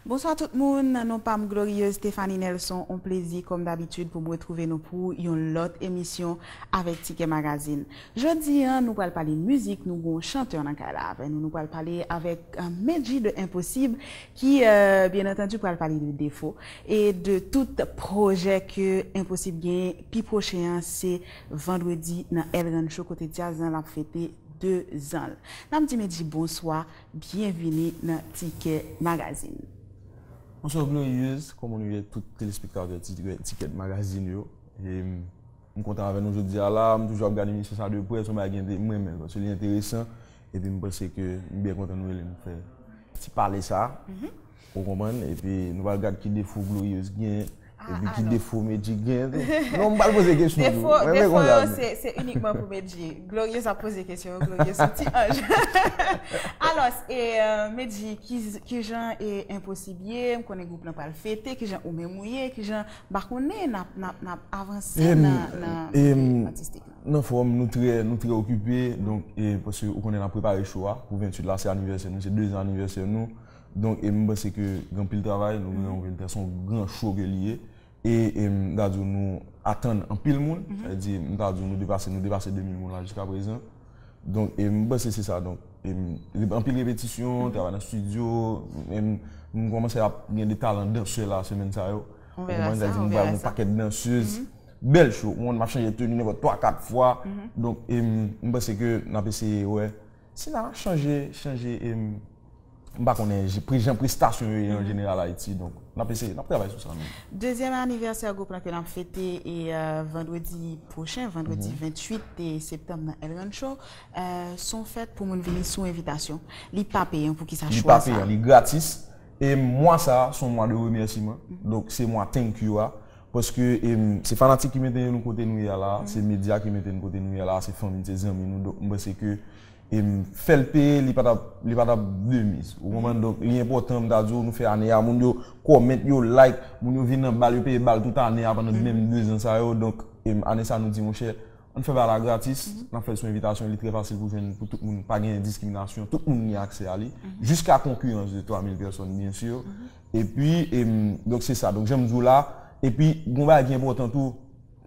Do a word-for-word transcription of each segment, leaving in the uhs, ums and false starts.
Bonswa tout moun, non pa m Glorieuse Stéphanie Nelson, on plezi kòm dabitid pou m retwouve nou pou yon lòt emisyon avèk Tikè Magazine. Jodi a, nou pral pale mizik, nou gon chantè nan kay la avè nou. Nou pral pale avèk, euh, Medjy de Enposib, ki, euh, byen antandi, pral pale de defo e de tout pwojè ke Enposib genyen. Pi pwochen an, se vandredi nan El Rancho kote djaz lan l ap fete de zan l. N ap di Medjy bonswa, byenvini nan Tikè Magazine. Bonswa Glorieuse, kòman nou ye tout telespektatè Tikè, Tikè Magazine yo? E, M kontan avè nou jodi a la, m toujou ap gade emisyon sa de prè, se yon bagay ki ente-, m renmen l, paske li enteresan, epi m panse ke m byen kontan nou rele m fè ti pale sa, ou konprann, epi nou pral gad ki defo Glorieuse gen, epi ki defo Medjy gen tou. Non, m pral poze kesyon tou. Defo, mwen renmen defo konsa yo, tou. Se, se inikman pou Medjy. Glorieuse ap poze kesyon yo, Glorieuse se yon ti anj. Alòs, e, euh, Medjy, ki, ki jan e Enposib ye, m konnen gwoup lan pral fete, ki jan ou menm ou ye, ki jan M pa konnen, n ap, n ap, n ap avanse nan, nan, nan kote atistik lan. Nan fòm, nou trè, nou trè okipe, donk, e, paske ou konnen n ap prepare cho a, pou venntuit la, se anivèsè nou, se de zan anivèsè nou. Donk, e m panse ke gen anpil travay, nou gen anpil travay, se yon gran cho ke li ye. E, e m ta di w, nou atann anpil moun, sa vle di, m ta di w, nou depase, nou depase de mil moun la jiska prezan. Donk, e m panse se sa. Donk, e m, rep-, anpil repetisyon, travay nan estidyo, e m, m kòmanse ap gen de talan dansè la, semèn sa yo. Ou konprann, sa vle di, m pral gen yon pakèt dansèz, bèl cho. Ou konprann, m ap chanje teni nenpòt twa, kat fwa. Donk, e m, m panse ke n ap eseye wè si n a chanje, chanje, e m, m pa konnen, je-, pre-, jan prestasyon yo ye an jeneral Ayiti. Donk, n ap eseye, n ap travay sou sa, nou. Dezyèm anivèsè gwoup lan ke n ap fete e, euh, vandredi pwochen, vandredi venntuit septanm nan El Rancho. Euh, se yon fèt pou moun vini sou envitasyon. Li pa peyan, poukisa chwa sa? Li pa peyan, li gratis. E mwa sa a, se yon mwa de remèsiman. Donk, se mwa thank you a. Paske, e, se fanatik ki mete nou kote nou ye a la, se medya ki mete nou kote nou ye a la, se fanmi, se zanmi nou. Donk, m panse ke, e, fè l peye, li pa t ap, li pa t ap de miz. Ou konprann? Donk, li enpòtan, m ta di w, nou fè ane a, moun yo kòmante, yo like, moun yo vin nan bal, yo peye bal tout ane a pandan menm de zan sa yo. Donk, e, ane sa, nou di, monchè, ann fè bagay la gratis, n ap fè l sou envitasyon, li trè fasil pou jwenn, pou tout moun, pa gen diskriminasyon, tout moun gen aksè a li, jiska konkirans de twa mil pèsòn, byen si. Epi, e, donk, se sa. Donk, jan m di w la, epi, gon bagay ki enpòtan tou,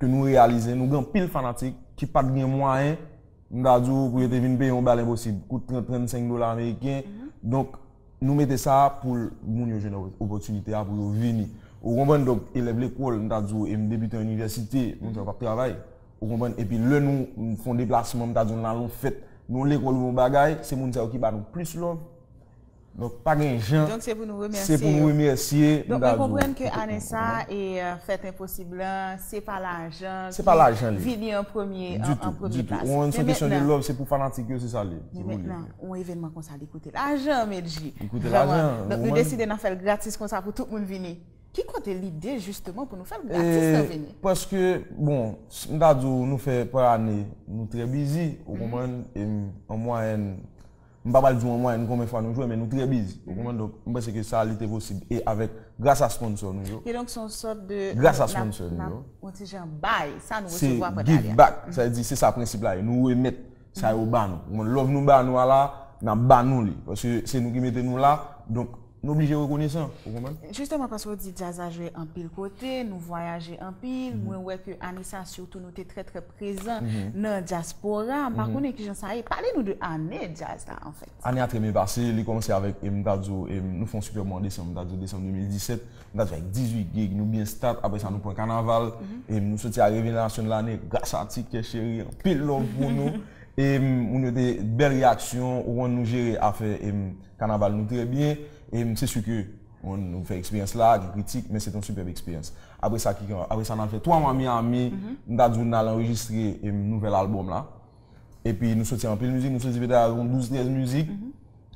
ke nou reyalize, nou gen anpil fanatik ki pa t gen mwayen, m ta di w, pou yo te vin peye yon bal Enposib, kout trant, trannsenk dola ameriken. Donk, nou mete sa pou l, moun yo jwenn op-, opòtinite a pou yo vini. Ou konprann? Donk, elèv lekòl, m ta di w, e m depitan inivèsite, moun sa yo p ap travay. Ou konprann? Epi lè nou, nou fè yon deplasman, m ta di w, n al yon fèt, nou lekòl ou yon bagay, se moun sa yo ki ba nou plis love. Donk, pa gen jan. Donk, se pou nou remèsye yo. Se pou nou remèsye, m ta di w. Donk, mwen konprann ke ane sa a, e, euh, fèt Enposib lan, se pa lajan ki vini an premye. Se pa lajan li ye. Ditou, ditou. Ou konprann, se yon kesyon de love, se pou fanatik yo, se sa li ye. Men mentnan, yon evènman konsa, li koute lajan, Medjy. Li koute lajan, ou konprann? Donk, nou deside n ap fè l gratis konsa pou tout moun vini. Ki kote lide, jisteman, pou nou fè l gratis lan vini? E, paske, bon, m ta di w, nou fè pa ane, nou trè bizi, ou konprann, e m, an mwayèn, m pa pral di w an mwayèn konbyen fwa nou jwe, men nou trè bizi, ou konprann? Donk, m panse ke sa, li te posib, e avèk, gras a sponsò nou yo. E donk, se yon sòt de, gras a sponsò nou yo. Yon ti jan bay, sa nou resevwa pandan ane a. Se give back, sa vle di, se sa prensip la ye, nou remèt sa yo ba nou. Ou konprann? Love nou ba nou a la, n ap ba nou li. Paske se nou ki mete nou la, donk, nou oblije rekonesan, ou konprann? Jisteman, paske w di djaz la jwe anpil kote, nou vwayaje anpil, mwen wè ke ane sa, sitou nou te trè, trè prezan nan dyaspora. M pa konnen kijan sa ye. Pale nou de ane djaz la, anfèt. Ane a trè byen pase, li kòmanse avèk, e m ta di w, e m, nou fè yon sipè mwa an desanm, m ta di w desanm de mil disèt, m ta di w avèk dizuit gig, nou byen stat, apre sa nou pran kanaval, e m, nou soti a Révélation de l'année, gras a Tikè Cheri, anpil love pou nou. E, m, moun yo te bèl reyaksyon, ou konn nou jere afè, e, m, kanaval nou trè byen. E, m, se si ke, bon, nou fè eksperyans la, gen kritik, men se te yon sipèb eksperyans. Apre sa, ki, apre sa, n al fè twa mwa Miami, m ta di w n al anrejistre, e, m, nouvèl albòm la. Epi nou soti anpil mizik, nou soti petèt avèk yon douz, trèz mizik.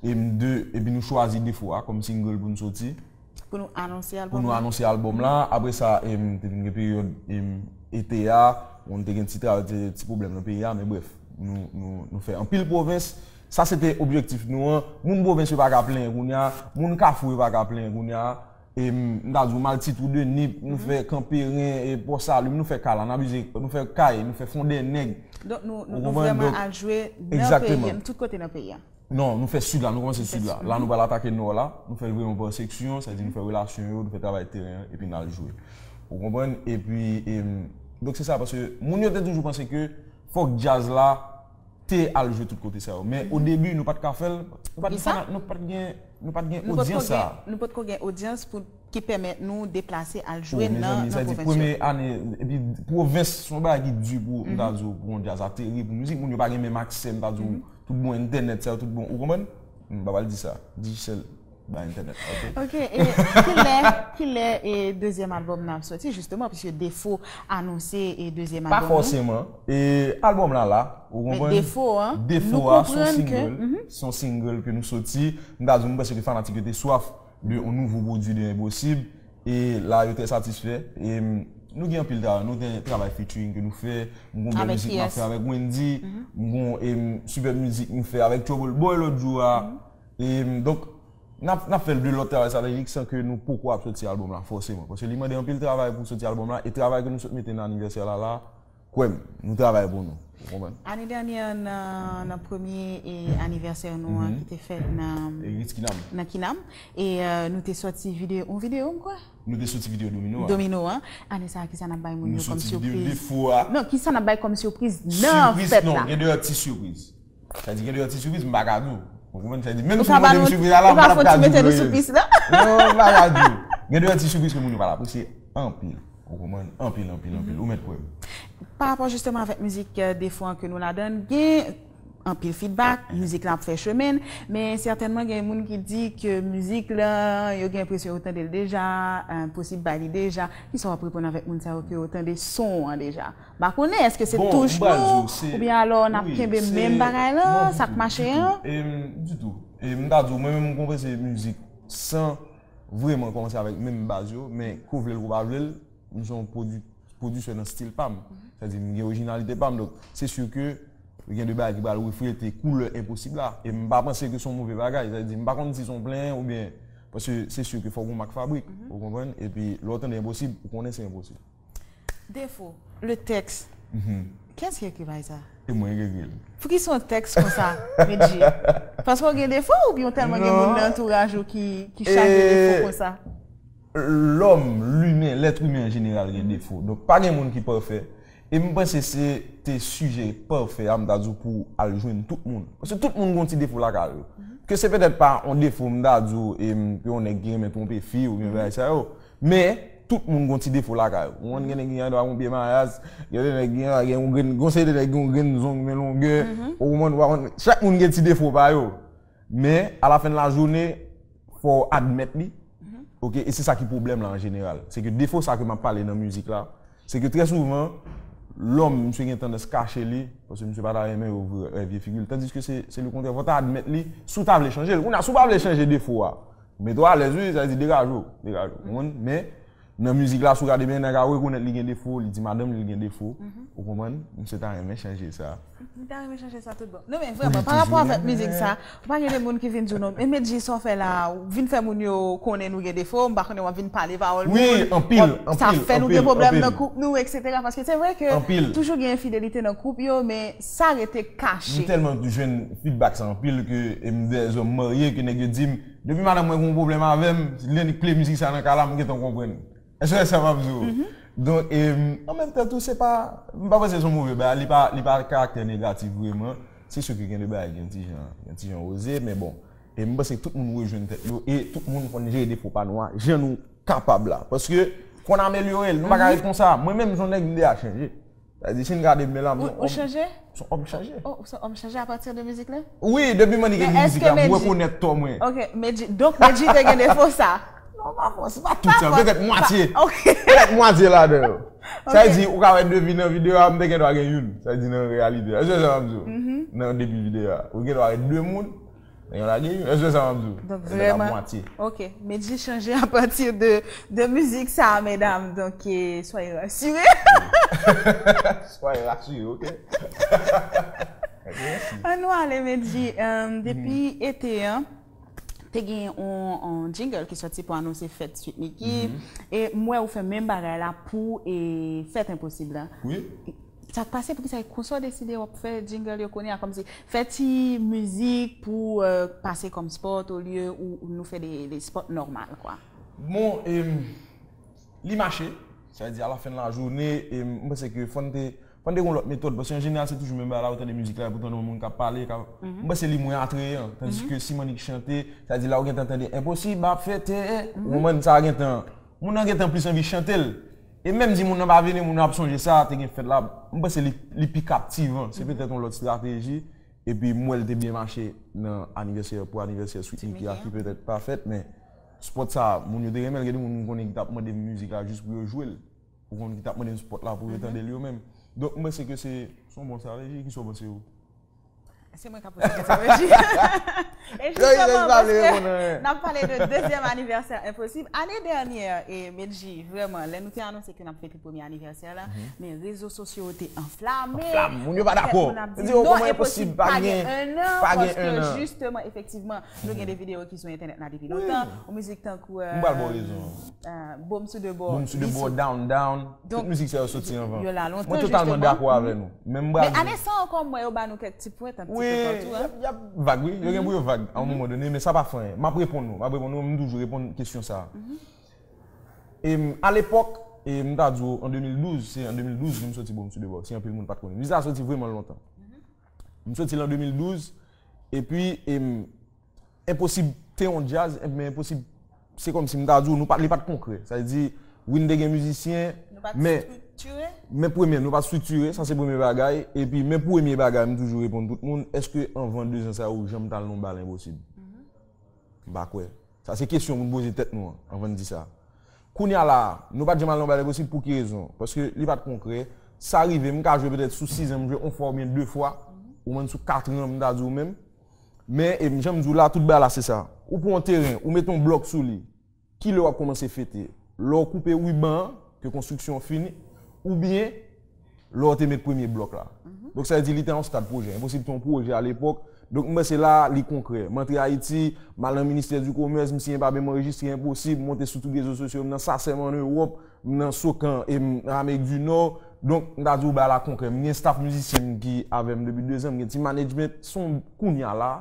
E m, de, epi nou chwazi Defo a kòm single pou n soti. Pou nou anonse albòm la. Pou nou anonse albòm la. Apre sa, e m, te vin gen peryòd, e m, ete a, bon, te gen ti tra-, ti, ti pwoblèm nan peyi a, men brèf, nou, nou, nou fè anpil pwovens. Sa se te objektif nou an. Moun pwovens yo pa ka plenyen kounye a, moun Kafou yo pa ka plenyen kounye a. e m ta di w Maltitwou de Nip, nou fè Kanperen, e Pò Sali, nou fè Kay la, n abize, nou fè Kay, nou fè Fondènèg. Donk nou, nou, nou vrèman al jwe nan peyi an, tout kote nan peyi an. Non, nou fè Sid la, nou kòmanse Sid la. La nou pral atake Nò la, nou fè l vreman pa seksyon, sa vle di nou fè relasyon yo, nou fè travay teren an, epi n al jwe. Ou konprann? Epi, e, donk se sa, paske moun yo te toujou panse ke fòk djaz la te al jwe tout kote sa yo. Men o debi, nou pa t ka fè l, nou pa t gen, nou pa t gen, nou pa t gen odyans sa. Nou potko gen odyans pou ki pèmèt nou deplase al jwe nan, nan pwovens yo. Premye ane, epi pwovens, se yon bagay ki di pou, m ta di w, pou yon djaz ateri, pou mizik, moun yo pa gen menm aksè, m ta di w, tout bon entènèt, sa yo tout bon, ou konprann? M pa pral di sa, Digicel ba entènèt, ok? Ok, e kilè, kilè e dezyèm albòm nan ap sòti, jisteman, piske Defo anonse e dezyèm albòm nan. Pa fòseman. E albòm la la, ou konprann? Men Defo an, Defo a, se yon single, se yon single ke nou sòti. M ta di w, m panse ke fanatik yo te swaf de yon nouvo pwodui de Enposib. E la, yo trè satisfè. E m, nou gen anpil travay. Nou gen travay featuring ke nou fè. M gon bèl mizik m ap fè avèk Wendy. M gon, e m, sipè mizik m fè avèk Trouble Boy lòt jou a. E m, donk, n ap, n ap fè de lòt travay estratejik san ke nou poko ap sòti albòm la, fòseman. Paske li mande anpil travay pou sòti albòm la. E travay ke nou sot mete nan anivèsè la la, kwè m, nou travay pou nou. Ou konprann? Ane dènyè nan, nan premye e, anivèsè nou an ki te fèt nan, nan Kinam, e, e, nou te sòti videyo, yon videyo, m kwè? Nou te sòti videyo Domino a. Domino a. Ane sa a, kisa n ap bay moun yo kòm sipriz? Nou sòti videyo Defo a. Non, kisa n ap bay kòm sipriz nan fèt la? Non, gen de ti sipriz. Sa di gen de ti sipriz, m pa ka di w. Ou konprann? Sa di, menm si w mande m sipriz la, m pa t ap ka di w. Ou pa fouti mete li sou pis la. Non, m pa ka di w. Gen de ti sipriz ke moun yo pral apresye anpil. Ou konprann? Anpil, anpil, anpil. Ou mèt kwè m. Pa rapò jisteman avèk mizik, e, Defo an ke nou ladan, gen anpil feedback, mizik la ap fè chemen l, men sètènman gen moun ki di ke mizik la, yo gen enpresyon yo tande l deja, e, posib bay li deja. Kisa w ap reponn avèk moun sa yo ke yo tande son an deja? M pa konnen, èske se touch nou, oubyen alò n ap kenbe menm bagay la, sa k mache an? Ditou. E m ta di w, mwen menm m konprann se mizik san vrèman kòmanse avèk menm baz yo, men ke w vle l ke w pa vle l, m se yon pwodui-, pwodiktè nan stil pa m. Sa di m gen orijinalite pa m, donk se si ke gen de bagay ki pral reflete koulè Enposib la. E m pa panse ke se yon move bagay, sa di m pa konn si se yon plenyen oubyen, paske se si ke fòk gon mak fabrik, ou konprann? Epi lè w tande Enposib, ou konnen se Enposib. Defo, le texte. Qu'est-ce qui écrit sa? E mwen ki ekri l. Pouki se yon tèks konsa, Medjy? Paske w gen defo oubyen w tèlman gen moun nan antouraj ou ki, ki chaje defo konsa? Lòm, limen, lèt imen an jeneral gen defo. Donk pa gen moun ki pafè. E m panse se te sijè pafè a, m ta di w, pou al jwenn tout moun. Paske tout moun gen yon ti defo lakay yo. Ke se petèt pa yon defo, m ta di w, e m, ke yon nèg ki renmen twonpe fi oubyen bagay sa yo. Men, tout moun gen yon ti defo lakay yo. Ou konprann, gen nèg ki gen dwa gen yon pye mayas, gen de nèg ki gen, gen yon grenn, gen yon seri de nèg ki gen yon grenn zong men longè. Ou konprann, ou pa konn, chak moun gen ti defo pa yo. Men, alafen de lajounen, fò w admèt li. Oke, e se sa ki pwoblèm la an jeneral. Se ke defo sa ke m ap pale nan mizik la, se ke trè souvan, lòm, misye gen tandans kache li, paske misye pa ta renmen yo vre, e, vye figi l. Tandiske se, se lekontrè, fò w ta admèt li, si w ta vle chanje l. Kounye a, si w pa vle chanje defo a, mete w alèz, wi, sa vle di degaje w, degaje w, ou konprann? Men, nan mizik la, si w gade byen, nèg la rekonèt li gen defo, li di madanm li gen defo, ou konprann? Misye ta renmen chanje sa. M ta renmen chanje sa tout bon. Non, men vrèman, pa rapò avèk mizik sa, ou pa gen de moun ki vin di w non, men Medjy, sa w fè la, ou vin fè moun yo konnen nou gen defo, m pa konnen w ap vin pale pawòl moun. Wi, anpil, anpil, sa fè nou gen pwoblèm nan koup nou, etsetera. Paske se vre ke toujou gen enfidelite nan koup yo, men sa rete kache. M tèlman jwenn feedback sa anpil ke, e m dèyè zòm marye, ke nèg yo di m, depi madanm mwen gen yon pwoblèm avè m, li annik play mizik sa nan kay la, m gentan konprann. Èske w wè sa m ap di w? Donk, e, an menm tan tou, se pa, m pa panse se yon move bagay, li pa, li pa karaktè negatif vrèman. Se si ke gen de bagay ki yon ti jan, yon ti jan oze, men bon. E m panse tout moun rejwenn tèt yo, e tout moun konn jere defo pa nou a, jan nou kapab la. Paske, fò n amelyore l, nou pa ka ret konsa. Mwen menm, se yon nèg m deja chanje. Sa vle di, si n gade m la, m se yon òm, m se yon òm chanje. Oh, ou se yon òm chanje apati de mizik la? Wi, depi m annik ekri mizik la, m rekonèt tò mwen. Ok, Medjy, donk Medjy te gen defo sa? Non, pa fò, se pa tout sa, petèt mwatye. Petèt mwatye ladan yo. Sa vle di, ou ka wè de vi nan videyo a, m te gendwa gen youn. Sa vle di nan reyalite. Èske w wè sa m ap di w? Nan depi videyo a. Ou gendwa wè de moun, men yo lage youn. Èske w wè sa m ap di w? Donk vrèman. Mwatye. Ok, Medjy chanje apati de, de mizik sa, medam. Donk, e, soyez rassurés. Soyez rassurés, ok. Ann nou ale, Medjy. E, depi ete an, te gen yon, yon jingle ki sòti pou anonse fèt Sweet Micky. E m wè ou fè menm bagay la pou e, fèt Enposib la. Wi. Sa k pase, poukisa e konsa w deside w ap fè jingle yo kounye a, kòmsi fè ti mizik pou euh, pase kòm spot olye ou nou fè de, de spot nòmal kwa. Bon, em, li mache. Sa vle di, alafen lajounen, em, m panse ke fò n te, fò n te gen yon lòt metòd. Paske an jeneral, se toujou menm bagay la, ou tande mizik la, epi w tande yon moun k ap pale, k ap, m panse li mwen atreyan. Tandiske si m annik chante, sa vle di la, ou gentan tande Enposib ap fete, ou konprann sa gentan. Moun nan gentan plis anvi chante l. E menm di moun nan pa vini, moun nan ap sonje sa, te gen fèt la, m panse li, li pi kaptivan. Se petèt yon lòt estrateji. Epi m wè l te byen mache nan anivèsè, pou anivèsè Sweet Micky a ki petèt pa fèt, men spot sa, moun yo te renmen l, gen de moun m konnen ki t ap mande m mizik la jis pou yo jwe l. Ou konn ki t ap mande m spot la pou yo tande l yo menm. Donk m panse ke se se yon bon estrateji, kisa w panse ou? Se mwen k ap poze kesyon Medjy. E jisteman, paske n ap pale de dezyèm anivèsè Enposib. Ane dènyè, e Medjy, vrèman, lè nou te anonse ke n ap fete premye anivèsè la, men rezo sosyo yo te anflame. Anflame, moun yo pa dakò. Yo di, oh, kòman Enposib pa gen, pa gen en an, paske jisteman, efektivman, nou gen de videyo ki sou entènèt la depi lontan. Yon mizik tankou euh, Bòm sou de bò. Bòm sou de bò, Down Down. Tout mizik sa yo soti anvan. Yo la lontan, jisteman. Mwen totalman dakò avè nou. Men m pral di. Men ane sa ankò, m wè yo ba nou kèk ti pwen, tankou ti kòkòt tou. Wi, y ap vag, wi. Yo gen pou yo vag a yon moman done, men sa pa fè anyen. M ap reponn ou, m ap reponn ou, m toujou reponn kesyon sa a. E m, alepòk, e m ta di w, an de mil douz, se an de mil douz ke m soti Bòm sou de bò, si anpil moun pa t konnen. Mizik sa soti vrèman lontan. M soti l an de mil douz, epi, e m, Enposib te yon djaz, men Enposib, se kòmsi m ta di w, nou pa, li pa t konkrè. Sa vle di, wi, n te gen mizisyen, men, men premye, nou pa t estriktire, sa se premye bagay. Epi, men premye bagay, m toujou reponn tout moun, èske anvan dezan sa yo, ou janm t al nan yon bal Enposib? M pa kwè. Sa se kesyon pou n poze tèt nou an, anvan n di sa. Kounye a la a, nou pa t janm al nan yon bal Enposib pou ki rezon? Paske li pa t konkrè. Sa rive, m ka jwe petèt sou sizan, m jwe yon fwa oubyen de fwa, ou menm sou kat an, m ta di w menm. Men, e, jan m di w la, tout bagay la se sa. Ou pran yon teren, ou mete yon blòk sou li. Kilè w ap kòmanse fete? Lè w koupe riban an, ke konstriksyon an fini, oubyen lè w te met premye blòk la. Donk, sa vle di li te yon stad pwojè. Enposib te yon pwojè alepòk. Donk, m panse la, li konkrè. M antre Ayiti, m al nan ministè di komès, m siyen pa menm anrejistre Enposib, m monte sou tout rezo sosyo, m nan sasèm ann Ewòp, m nan Sokan, e m nan Amerik di Nò. Donk, m ta di w bagay la konkrè. M gen staff mizisyen m ki avè m depi dezan, m gen ti management, se yon kounye a la,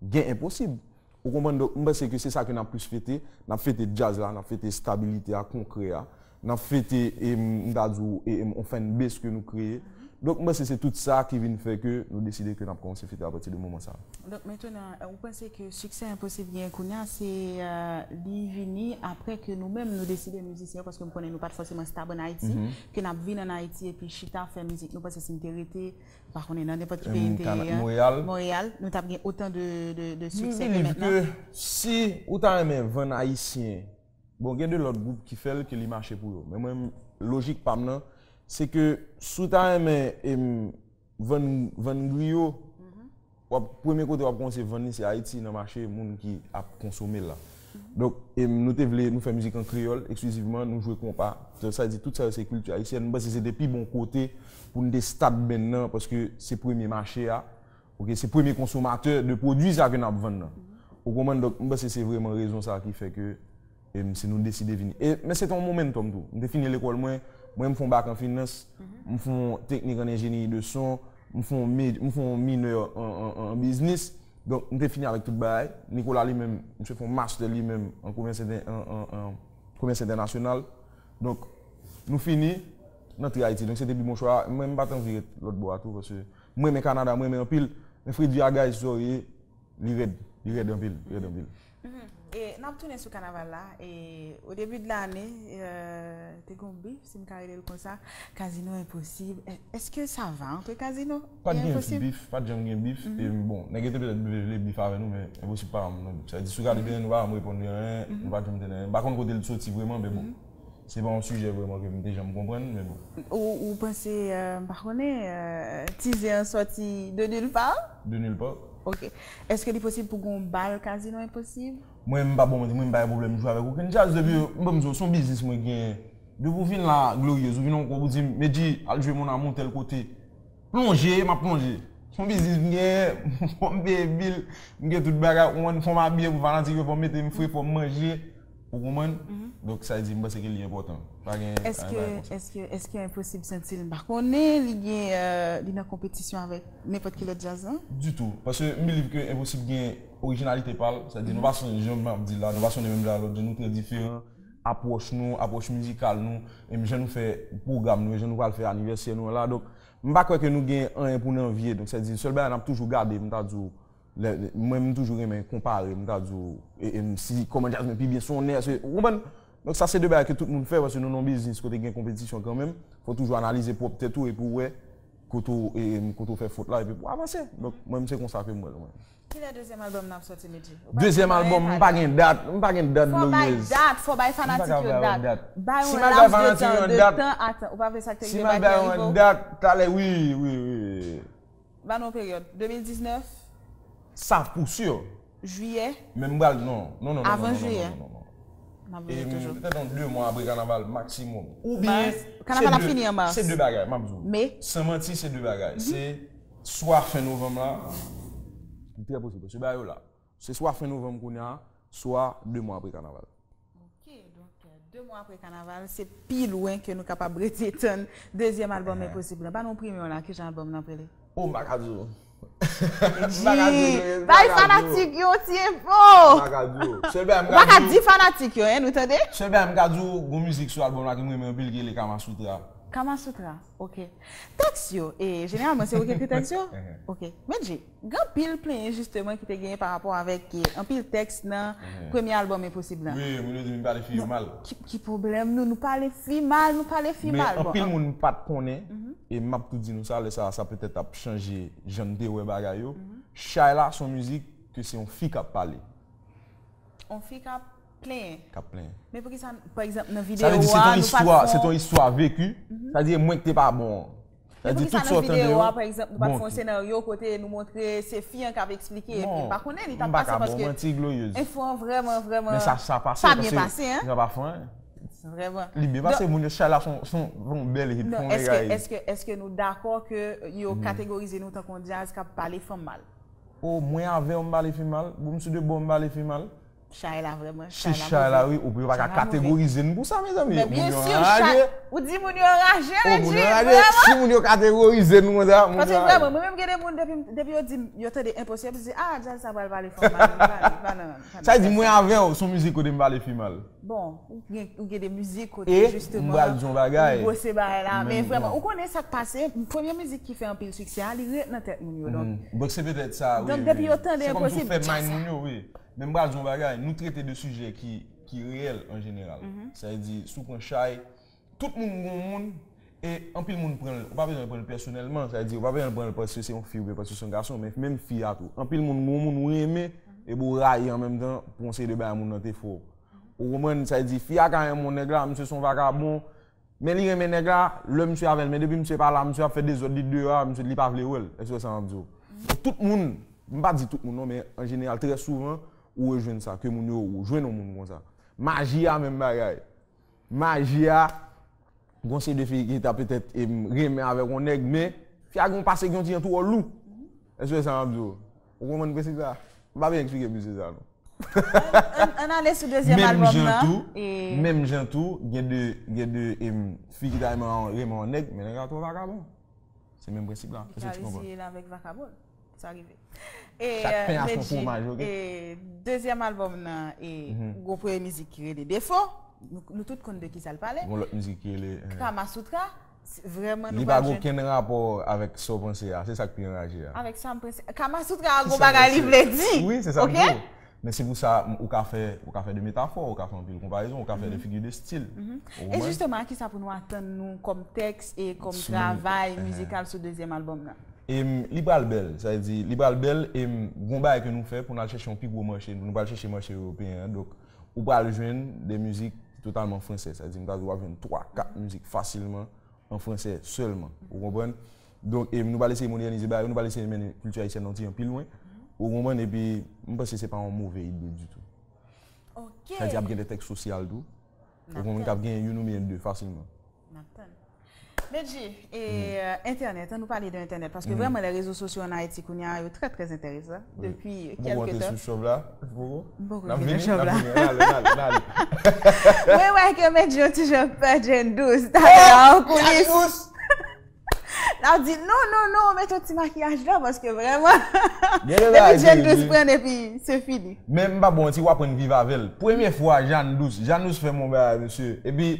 gen Enposib. Ou konprann? Donk, m panse ke se sa ke n ap plis fete. N ap fete djaz la, n ap fete estabilite a, konkrè a. N ap fete, e, m ta di w, e, e, yon fanbase ke nou kreye. Donk, m panse se tout sa ki vin fè ke nou deside ke n ap kòmanse fete apati de moman sa a. Donk, mentnan, ou panse ke siksè Enposib genyen kounye a, se, euh, li vini apre ke nou menm nou deside mizisyen yo, paske m konnen nou pa t fòseman stab ann Ayiti, ke n ap vin ann Ayiti epi chita fè mizik. Nou panse si n te rete, m pa konnen nan nenpòt ki peyi n te ye an, Monreyal, nou t ap gen otan de, de, de siksè ke mentnan. M believe ke si ou ta renmen vann ayisyen, bon, gen de lòt gwoup ki fè l ke li mache pou yo. Men mwen, lojik pa m nan, se ke si w ta renmen, em, vann, vann griyo, w ap, premye kote w ap kòmanse vann li, se Ayiti, nan mache moun ki ap konsome l la. Donk, em, nou te vle, nou fè mizik an kreyòl, eksklizivman, nou jwe konpa. Sa vle di, tout sa yo se kilti ayisyèn. M panse se te pi bon kote pou n te start band nan, paske se premye mache a, oke, se premye konsomatè de pwodui sa ke n ap vann nan. Ou konprann? Donk, m panse se vrèman rezon sa ki fè ke, em, si nou deside vini. E, men se te yon momentum tou. M te fini lekòl mwen, mwen m fè yon bak an finans, m fè yon teknik an enjenyeri de son, m fè yon mi-, m fè yon minè an, an, an biznis. Donk, m te fini avèk tout bagay. Nicolas li menm, misye fè yon master li menm an komès entè-, an, an, an komès entènasyonal. Donk, nou fini, n antre Ayiti. Donk, se te pi bon chwa. Mwen, m pa t anvi ret lòt bò a tou, paske mwen renmen Kanada, mwen renmen anpil. Men fredi a, guys, sa w ye, li rèd. Li rèd anpil, li rèd anpil. E n ap tounen sou kanaval la. E, au début de l'année, euh, te gen yon bif, si m ka rele l konsa, Casino Enposib. È-, èske sa va antre Casino e Enposib? Pa t gen bif, pa t janm gen bif. E bon, nèg yo te petèt vle bif avè nou, men Enposib pa nan bif. Sa vle di, si w gade byen, nou pa janm reponn li anyen, nou pa t janm tande anyen. M pa konn kote l soti vrèman, men bon. Se pa yon sijè vrèman ke m te janm konprann, men bon. Ou, ou panse, euh, m pa konnen, euh, Tizè an sòti de nulle part? De nulle part. Ok. Èske li posib pou gen yon bal Casino Enposib? Mwen, m pa bon manti, mwen, m pa gen pwoblèm jwe avèk okenn djaz. Depi, m ban m di w, se yon biznis mwen genyen. Depi w vin la, Glorieuse, ou vin yon kòb, ou di m, Medjy, al jwe Mon Amour tèl kote. Plonje, m ap plonje. Son biznis m gen, fò m peye bil, m gen tout bagay, ou konprann, fò m abiye pou fanatik yo, fò m mete m fre, fò m manje, ou konprann? Donk, sa vle di, m panse ke li enpòtan. Pa gen, pa gen bagay konsa. Èske, èske Enposib santi l, m pa konnen, li gen, euh, li nan konpetisyon avèk nenpòt ki lòt djaz lan? Ditou. Paske m believe ke Enposib gen orijinalite pa l, sa vle di, nou pa sonnen, jan m ap di la, nou pa sonnen menm jan lòt jan, nou trè diferan. Apwòch nou, apwòch mizikal nou, e jan nou fè pwogram nou, e jan nou pral fè anivèsè nou an la. Donk, m pa kwè ke nou gen anyen pou n anvye. Donk, sa vle di, sèl bagay n ap toujou gade, m ta di w, lè, lè, mwen, m toujou renmen konpare, m ta di w, e, e, si kòman djaz mwen pi byen sonnen, èske, ou konprann? Donk, sa se de bagay ke tout moun fè, paske nou nan yon biznis kote gen konpetisyon kanmenm, fò w toujou analize pwòp tèt ou epi w wè kote w, e, kote w fè fot la, epi pou w avanse. Donk, mwen, m se konsa ke m wè l, mwen. Kilè dezyèm albòm nan ap sòti, Medjy? Ou pa di m anyen, pale. Dezyèm albòm, m pa gen dat, m pa gen dat. Fò bay dat, fò bay fanatik yo dat. Bay yon laps de tan, de tan, atan. Ou pa vle sa k te gen bay ki rive w? Si m al bay yon dat, talè, wi, wi, wi. Ba nou yon peryòd. De mil diznèf? Sa pou si. Jiyè? Men m pral, non, non, non, non, non, non, non, non, non. Avan jiyè? N ap vini toujou. Petèt yon de mwa apre kanaval maksimòm. Oubyen, kanaval ap fini an mas. Se de bagay, m ap di w. Me? San manti, se de bagay. Se swa fen novanm la, li trè posib, paske bagay yo la. Se swa fen novanm kounye a, swa de mwa apre kanaval. Ok, donk, euh, de mwa apre kanaval, se pi lwen ke nou kapab rete tann dezyèm albòm Enposib lan. Ba nou premye w la, kijan albòm nan ap rele? Oh, m pa ka di w. M pa ka di w. Bay fanatik yo ti enfo. M pa ka di w. Sèl bagay m ka di w. Ou pa ka di fanatik yo, en, nou tande? Sèl bagay m ka di w, gon mizik sou albòm la ke m renmen anpil ki rele Kamasutra. Kamasutra, ok. Tèks yo, e jeneralman se ou ki ekri tèks yo? Ok. Medjy, gen anpil plenyen jisteman ki te genyen pa rapò avèk, e, anpil tèks nan premye albòm Enposib lan. Wi, moun yo di m pale fi yo mal. Ki, ki pwoblèm nou? Nou pale fi mal, nou pale fi mal. Men anpil moun pa t konnen, e m ap tou di nou sa, lè sa, sa petèt ap chanje jan n te wè bagay yo. Chay la se yon mizik ke se yon fi k ap pale. Yon fi k ap plenyen. K ap plenyen. Men poukisa, pa egzanp, nan videyo a, nou pa t fè yon... Sa vle di, se yon istwa veki. Sa vle di, mwen ki te pa bon. Sa vle di, tout sa w tande yo bon. Men poukisa nan videyo a, pa egzanp, nou pa t fè yon senaryo kote nou montre se fi an k ap eksplike, epi m pa konnen, li t ap pase paske enfo an vrèman, vrèman pa byen pase, en. Sa pa fè anyen. Vrèman. Li byen pase, moun yo, chay la se yon, se yon, se yon bèl hit, se yon mega hit. Èske, èske, èske nou dakò ke yo kategorize nou tankou yon djaz k ap pale fanm mal? Oh, mwen avè w, m pale fi mal. Bon, m sou de bò, m pale fi mal. Chay la vrèman, chay la move. Se chay la, wi, ou pa ka kategorize n pou sa, mezanmi. Men byen si, chay, ou di moun yo raje, Medjy, vrèman. Si moun yo kategorize n konsa, moun yo raje. Paske vrèman, mwen menm gen de moun depi, depi yo di m, yo tande Enposib, yo di, "Ah, djaz sa pral pale fanm mal, li pa, li pa nan, li pa nan." Sa vle di, mwen avè w, se yon mizik kote m pale fi mal. Bon, ou gen, ou gen de mizik kote, jisteman, ou bwose bagay la, men vrèman, ou konnen sa k pase, premye mizik ki fè anpil siksè a, li ret nan tèt moun yo, donk. Donk, se petèt sa, wi, wi. Donk, depi yo tande Enposib, djaz sa. Se kòmsi w fè mind moun yo, wi. Men m pral di yon bagay, nou trete de sijè ki, ki reyèl an jeneral. Sa vle di, si w pran chay, tout moun gon moun, e anpil moun pran l, ou pa bezwen pran l pèsonèlman, sa vle di, ou pa bezwen pran l paske se yon fi oubyen paske se yon gason, men menm fi a tou. Anpil moun gon moun ou renmen, epi ou rayi an menm tan pou yon seri de bagay moun nan te fè w. Ou konprann, sa vle di, fi a ka renmen yon nèg la, misye se yon vakabon, men li renmen nèg la, lè misye avè l, men depi misye pa la, misye ap fè dezòd, li deyò a, misye, li pa vle wè l. Èske w wè sa m ap di w? Tout moun, m pa di tout moun non, men an jeneral, trè souvan, ou rejwenn sa, ke moun yo jwenn yon moun konsa. Maji a, menm bagay. Maji a, gon seri de fi ki ta petèt, em, renmen avèk yon nèg, men fi a gen yon pase ki yon ti jan twò lou. Èske w wè sa m ap di w? Ou konprann prensip sa? M pa byen eksplike misye sa, non. Ann, ann, ann ale sou dezyèm albòm nan. Menm jan tou, gen de, gen de, em, fi ki ta renmen, renmen yon nèg, men nèg la twò vakabon. Se menm prensip la. Èske w konprann? Li ka reziye l avèk vakabon. Sa rive. E, chak pen a son fwomaj, ok? E dezyèm albòm nan, e gon premye mizik ki rele Defo. Nou, nou tout konn de kisa l pale. Gon lòt mizik ki rele, eh, Kamasutra. Vrèman, nou pa jwenn. Li pa gen okenn rapò avèk sa w panse a. Se sa k pi anraje a. Avèk sa m panse. Kamasutra a gon bagay li vle di. Wi, se sa m di w. Men se pou sa, m, ou ka fè, ou ka fè de metafò, ou ka fè anpil konparezon, ou ka fè de figi de stil. Ou konprann? E jisteman, a kisa pou nou atann nou kòm tèks e kòm travay mizikal sou dezyèm albòm nan? Em, li pral bèl, sa vle di, li pral bèl, em, gon bagay ke nou fè pou n al chèche yon pi gwo mache, nou pral chèche mache ewopeyen an, donk, ou pral jwenn de mizik totalman fransè, sa vle di, m ta di w ap jwenn twa, kat mizik fasilman an fransè sèlman, ou konprann? Donk, em, nou pral eseye modènize bagay yo, nou pral eseye mennen kilti ayisyèn nan yon ti jan pi lwen, ou konprann? Epi, m panse se pa yon move ide ditou. Ok. Sa vle di, ap gen de tèks sosyal tou, ou konprann, k ap gen youn oubyen de fasilman. N ap tann. Medjy, e, euh, entènèt, ann nou pale de entènèt, paske vrèman, lè rezo sosyo ann Ayiti kounye a, yo trè, trè enteresan. Depi kèlke tan. Ou poko antre sou chòv la? Ou poko? M poko vin nan chòv la. N ap vini, n ap vini. N ale, n ale, n ale. Mwen wè ke Medjy yon ti jan pè Jane Douce. Talè a an koulis. Jane Douce! N ap di, non, non, non, mete yon ti makiyaj la, paske vrèman, depi Jane Douce pran, epi se fini. Men m pa bon, ti w aprann viv avè l. Premye fwa, Jane Douce. Jane Douce fè m yon bagay, mesye. Epi,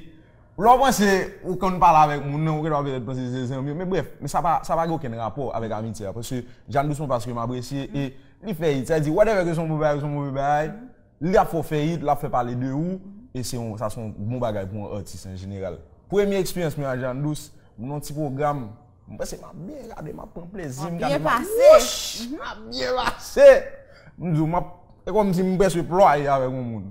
lè w panse ou konn pale avèk moun nan, ou gentan petèt panse se zanmi w. Men brèf, men sa pa, sa pa gen okenn rapò avèk amitye a. Paske Jane Douce se yon pastè ke m apresye e li fè hit. Sa vle di, whatever ke se yon bon bagay, se yon move bagay, li ap fè w fè hit, l ap fè pale de ou, e se yon, sa se yon bon bagay pou yon atis an jeneral. Premye eksperyans mwen ak Jane Douce, m nan yon ti pwogram, m panse m ap byen gade, m ap pran plezi m, gade m ap, wouch, m ap byen pase. M di w, m ap, e kòmsi m prèske plwaye avèk yon moun.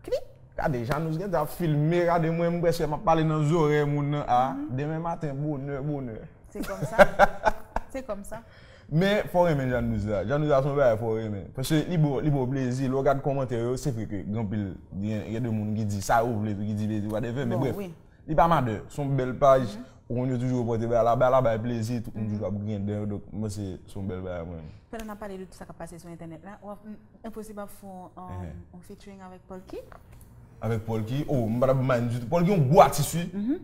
Klik! Gade, Jane Douce gentan ap filme, gade mwen, m prèske m ap pale nan zòrèy moun nan. A, demen maten, bonè, bonè. Se kòmsa. Se kòmsa. Men, fò w renmen Jane Douce la. Jane Douce la se yon bagay fò w renmen. Paske li ba w, li ba w plezi. Lè w gade kòmantè yo, se vre ke gen anpil, gen, gen de moun ki di sa yo vle tou, ki di plezi, whatever, men brèf. Li pa madè. Se yon bèl paj. Ou konn yo toujou pòte bagay la, bagay la bay plezi, tout moun toujou ap griyen dan yo, donk, mwen se, se yon bèl bagay, mwen. Pandan n ap pale de tout sa k ap pase sou entènèt la, w ap, m, Enposib ap fè yon, um, yon featuring avèk Polky? Avèk Polky? Oh, m pa t ap mind ditou. Polky yon gwo atis, wi.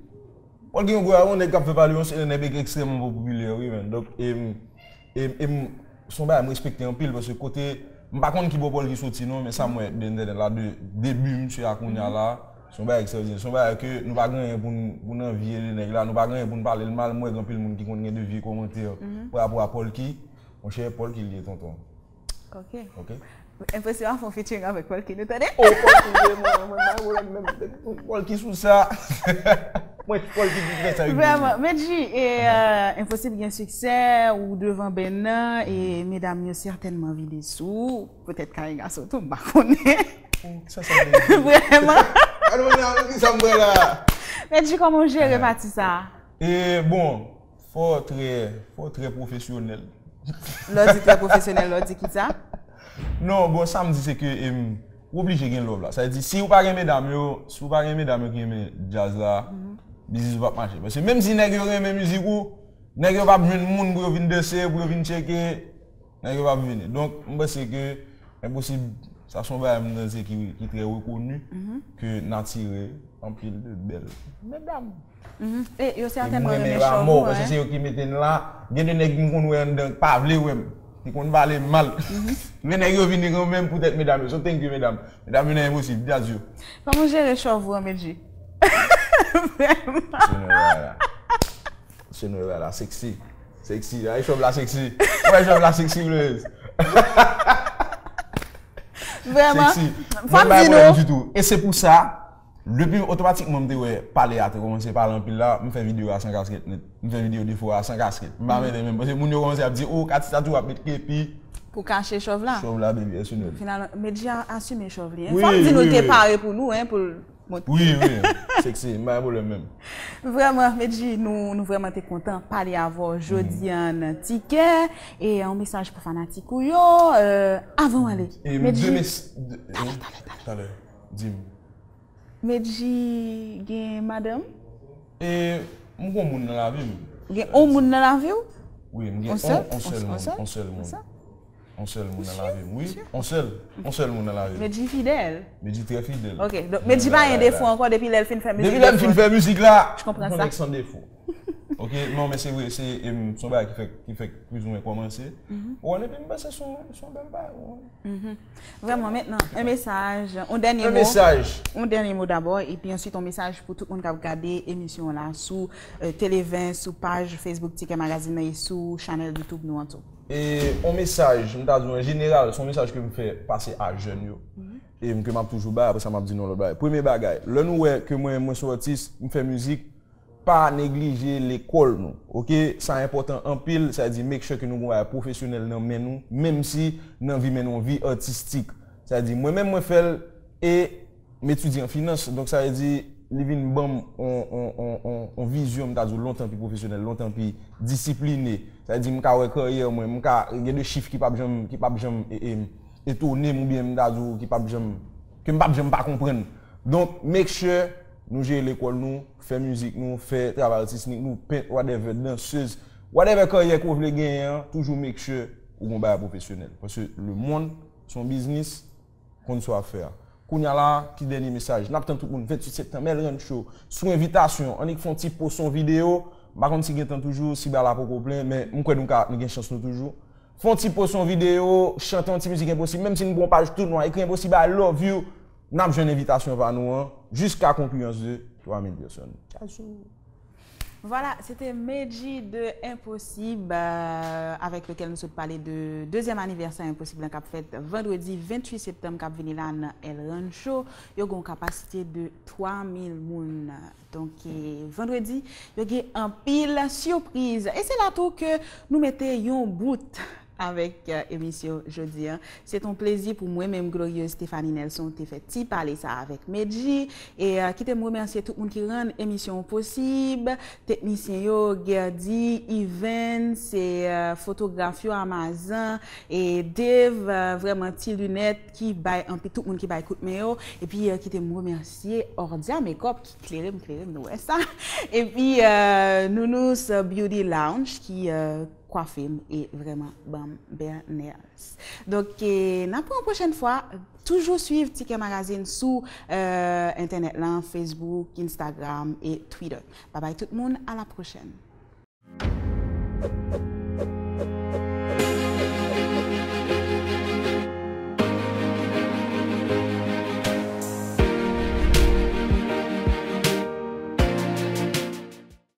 Polky yon gwo, yon nèg k ap fè pale, yon, se yon nèg ekstrèmman popilè, wi, man. Donk, e m, e m, e m, se yon bagay m respekte anpil, paske kote, m pa konn ki bò Polky soti, non, men sa m wè de entènèt la, de debi misye a kounye a la, se yon bagay ekstraòdinè. Se yon bagay ke nou pa gen anyen pou n, pou n anviye de nèg la, nou pa gen anyen pou n pale l mal. M wè gen anpil moun ki konn gen de vye kòmantè pa rapò a Polky. Monchè, Polky li ye, tonton. Ok. Ok? Enposib ap fè yon featuring avèk Polky, nou tande? Oh, Polky li ye, mwen, mwen, mwen, mwen, mwen, Polky sou sa. Mwen, Polky ki fè sa, wi. Vrèman, Medjy, e, euh, Enposib gen siksè, ou devan bèn nan, e medam yo sètènman vide sou ou. Petèt kay gason tou, m pa konnen. Oh, sa, sa vle di. Vrèman. Gade mwen la, ki sa m wè la? Medjy, kòman w jere pati sa a? E, bon, Fò trè, fò trè pwofesyonèl. Lè w di trè pwofesyonèl, lè w di kisa? Non, bon, sa m di se ke, em, ou oblije gen love la. Sa vle di, si ou pa gen medam yo, si ou pa gen medam yo ki renmen djaz la, biznis ou p ap mache. Paske menm si nèg yo renmen mizik ou, nèg yo p ap jwenn moun pou yo vin danse, pou yo vin tcheke, nèg yo p ap vini. Donk, m panse ke Enposib, sa se yon bagay m panse ki, ki trè rekoni, ke n atire anpil de bèl medam. Mhm. E yo sètènman renmen chòv ou, paske se yo ki mete n la. Gen de nèg m konn wè anndan pa vle wè m. Ki konn pale m mal. Men nèg yo vini kanmenm poutèt medam yo. So thank you, medam. Medam yo nan Enposib, djaz yo. Kòman w jere chòv ou an, Medjy? Vrèman. Se nou la. Se nou la, sexy. Sexy. Ay, chòv la sexy. Wè, chòv la sexy, Blaze. Vrèman. Sexy. Fò m di nou. Ditou. E se pou sa, depi otomatikman m te wè pale a te kòmanse pale anpil la, m fè videyo a san kaskèt nèt. M fè videyo de fwa a san kaskèt. M pa mete menm. Paske moun yo kòmanse ap di, "Oh, Katy Tatou ap met kepi." Pou kache chòv la. Chòv la, baby, èske nou. Finalman, Medjy a asime chòv li, en. Wi, fò m di nou, wi, te pare pou nou, en, pou l Wi, wi. Sexy, m pa gen pwoblèm menm. Vrèman, Medjy, nou, nou vrèman te kontan pale avè w jodi a nan Tikè. E yon mesaj pou fanatik ou yo, euh, avan w ale. E Medjy, de mes-, de, talè, talè, talè. Talè, di m. Medjy gen madanm? E m gen yon moun nan lavi m. Ou gen yon moun nan lavi w? Wi, m gen yon, yon sèl moun, yon sèl moun. On sèl moun nan lavi m, wi. On sèl, on sèl moun nan lavi m. Medjy fidèl. Medjy trè fidèl. Ok, donk Medjy pa gen defo ankò depi lè l fin fè mizik. Depi lè m fin fè mizik la, m konn nèg san defo. Ok, non, men se vre, se, em, se yon bagay ki fèk, ki fèk plizoumwen kòmanse. Ou konn, epi m panse se yon, se yon bèl bagay, ou konn. Vrèman, mentnan, yon mesaj, yon dènye mo. Yon mesaj. Yon dènye mo dabò, epi answit yon mesaj pou tout moun k ap gade emisyon an la sou, euh, Tele ven, sou paj Facebook Tikè Magazine nan e sou chanèl YouTube nou an tou. E yon mesaj, m ta di w an jeneral, se yon mesaj ke m fè pase a jèn yo. E m, ke m ap toujou bay, apre sa m ap di nou lòt bagay. Premye bagay, lè nou wè ke mwen, mwen se yon atis, m fè mizik, pa neglije lekòl nou. Ok? Sa enpòtan anpil, sa vle di make sure ke nou gen yon bagay pwofesyonèl nan men nou, menm si nan vi men nou, yon vi atistik. Sa vle di mwen menm mwen fè l, e m etidye an finans, donk sa vle di li vin ban m on, on, on, on, on vizyon, m ta di w, lontan pi pwofesyonèl, lontan pi disipline. Sa vle di m ka wè karyè mwen, m ka gen de chif ki p ap janm, ki p ap janm, e, e, etone m oubyen m ta di w ki p ap janm, ke m p ap janm pa konprann. Donk, make sure Nou jere lekòl nou, fè mizik nou, fè travay atistik nou, pent, whatever, dansez, whatever karyè ke w vle genyen an, toujou make sure ou gon bagay pwofesyonèl. Paske lemonn se yon biznis, konn sa w ap fè a. Kounye a la, ki dènye mesaj? N ap tann tout moun venntuit septanm, El Rancho, sou envitasyon, annik fè yon ti post yon videyo, m pa konn si gen tan toujou, si bagay la poko plen, men m kwè nou ka, nou gen chans nou toujou. Fè yon ti post yon videyo, chante yon ti mizik Enposib, menm si nou gon paj tou nwa, ekri Enposib I love you, n ap jwenn envitasyon pa nou an, jiska konkirans de twa mil pèsòn. Tchazou. Vwala, se te Medjy de Enposib, euh, avec lequel nou sot pale de dezyèm anivèsè Enposib lan k ap fèt vandredi venntuit septanm k ap vini la nan El Rancho. Yo gen yon kapasite de twa mil moun. Donk, eh, vandredi, yo gen anpil sipriz. E se la tou ke nou mete yon bout avèk, euh, emisyon jodi an. Se t on plezi pou mwen menm, Glorieuse Stéphanie Nelson, te fè ti pale sa avèk Medjy. E, euh, kite m remèsye tout moun ki rann emisyon an posib. Teknisyen yo, Gerdy, Evans, e, euh, fotograf yo, Amazan, e Dave, euh, vrèman ti linèt ki bay anpil, tout moun ki bay kout men yo. Epi, euh, kite m remèsye Ordia Makeup ki klere m, klere m, nou wè sa. Epi, euh, Nounous Beauty Lounge ki, euh, kwafe m e vrèman ban m bèl nails. Donk, eh, n ap wè yon pwochèn fwa. Toujou swiv Tikè Magazine sou, euh, entènèt lan, Facebook, Instagram e Twitter. Babay tout moun, a la pwochèn.